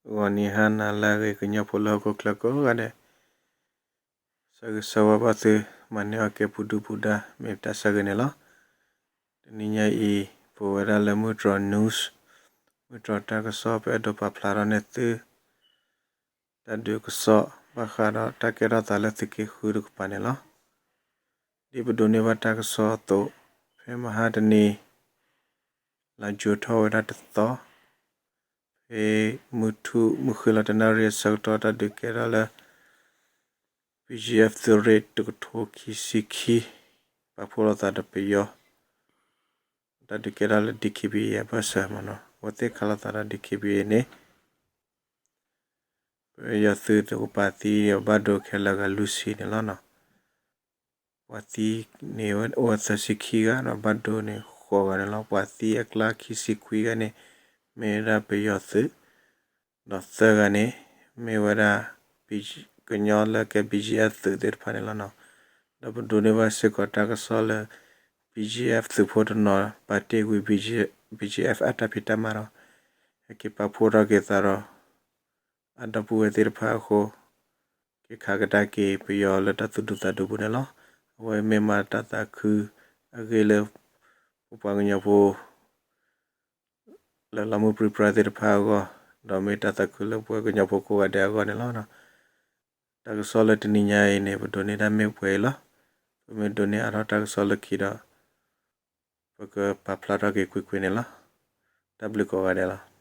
ဂီၤနံၤဟါနၤလၢအဂ့ၤ ကညီဖိလၢဟီၣ်ခိၣ်ချၢကိးဂၤဒဲး, ဆၢဂ့ၤဆၢဝါဘၣ်သု, မၤန့ၢ်အီၣ်ကဲပူၤဒုၣ်ပူၤဒါ မ့ၢ်တၢ်ဆၢဂ့ၤန့ၣ်လီၤ. တနံၤညါအံၤ ပဝဲဒၣ်လၢမုၢ်တြီၤ news, မုၢ်တြီၤတၢ်ကစီၣ် ပအဲၣ်ဒိးပာ်ဖျါထီၣ်န့ၢ်သု တၢ်ဒုးကစီၣ် ဘၣ်ဃးဒီးတၢ်ကဲထီၣ်သးလၢသုးက့ဃုတကပၤန့ၣ်လီၤ. ဒ်ပဒိးန့ၢ်ဘၣ်တၢ်ကစီၣ်အသိး, ဖဲမဟါတနံၤ လါယူၤထီၣ်ဝဲဒၣ်တသီ, ဖဲမုၢ်ထူၣ်မုၢ်ဃ့လီၤတနၣ်ရံၣ်အဆၢကတီၢ် တၢ်ဒုးကဲထီၣ်လၢ BGF သုးရ့ၣ်တကထိခံဆံခံ ပာ်ဖှိၣ်လိာ်သးဒီးပယီၤ, တၢ်ဒုးကဲထီၣ်လၢ DKBA အဘၢၣ်စၢၤမနီၤ, အဝဲသ့ၣ်ခးလိာ်သးဒီး DKBA န့ၣ် ပယီၤသုးတကပၤသံဒီး ဘၣ်ဒိခဲလၢာ်ဂၤလွံၢ်ဆံန့ၣ်လီၤ. ပှၤသံန့ၣ်အိၣ်ဝဲသၢဆံခံဂၤဒီး ဘၣ်ဒိန့ၣ်ဃိးဂၤန့ၣ်လီၤ. ပှၤသံအကျါခံဆံခွံဂၤန့ၣ် မ့ၢ်ဝဲဒၣ်ပယီၤသုး, ဒီးသၢဂၤန့ၣ် မ့ၢ်ဝဲဒၣ် ကညီလၢကဲ BGF သုးသ့ၣ်တဖၣ်န့ၣ်လီၤနီၤ. ဒီးပဒိးန့ၢ်ဘၣ်စ့ၢ်ကီးတၢ်ကစီၣ်လၢ BGF သုးဖိတနီၤ ပာ်တ့ၢ်ကွံာ် BGF အတၢ်ဖံးတၢ်မၤဒီး ဟဲက့ၤပာ်ဖှိၣ်ထီၣ်က့ၤသးဒီး အဒီပုၢ်ဝဲၢ်သ့ၣ်တဖၣ်အဃိ က့ၤခးကဒါက့ၤပယီၤလၢတၢ်သူၣ်ဒူသးဒူပူၤန့ၣ်လီၤ. အဝဲမ့ၢ်မၤတၢ်သးခုအဂ့ၢ်လၢ ပပှၤကညီဖိ လၢလီၤမုၢ်ပြံပြါသ့ၣ်တဖၣ်အဂီၢ်, ဒီးမ့ၢ်တၢ်သးခုလၢပှၤကညီဖိကိးဂၤဒဲးအဂီၢ်န့ၣ်လီၤ. တၢ်ကစီၣ်လၢတနံၤညါအံၤန့ၣ် ပဒိးန့ၢ်တၢ်မ့ၢ်ပှဲၤအံၤလီၤ. ပမ့ၢ်ဒိးန့ၢ်အါထီၣ်တၢ်ကစီၣ်လၢခံဒီး ပကပာ်ဖျါထီၣ်က့ၤကွ့ၢ်ကွ့ၢ်န့ၣ်လီၤ. တၢ်ဘျုးကိးဂၤဒဲးလီၤ.